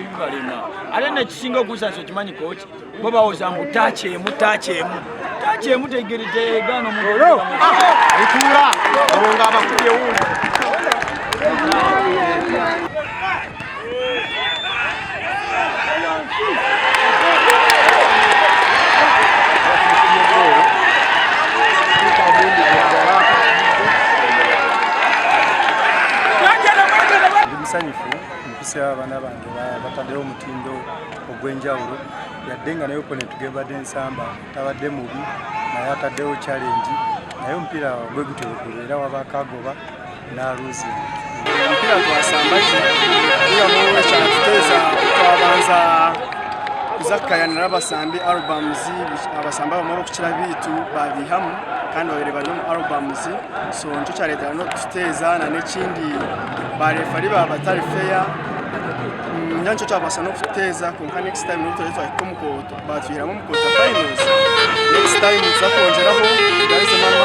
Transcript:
Bibalema. Ate nekisinga okunsansa, okimanyi coach, bo bawoza mbu touch emu, touch emu, touch emu tegeri tegaana omuntu. Bituula olwo ng'abakubye wuuli. Ndi musanyufu mpisa abaana bange bataddewo omutindo ogw'enjawulo, yadde nga naye opponent gebadde nsamba tabadde mubi, naye ataddewo challenge, naye omupiira gwe gutyo gubeera, wabaako agoba n'aluuzi. Omupiira twasamba gye tuyamu ekyatuteeza, twabanza kuza kukayanira abasambi albums, abasamba bamara okukira biitu babihamu kandi babiri bari omu albums, so nikyo kyareetera n'okututeeza. Na n'ekindi, ba referee baba batari fair. Nikyo kyabasa n'okututeeza, konka next time n'obu twahika omu batwihiramu omu quarter finals, next time tuza kwongyeraho tugarizemu.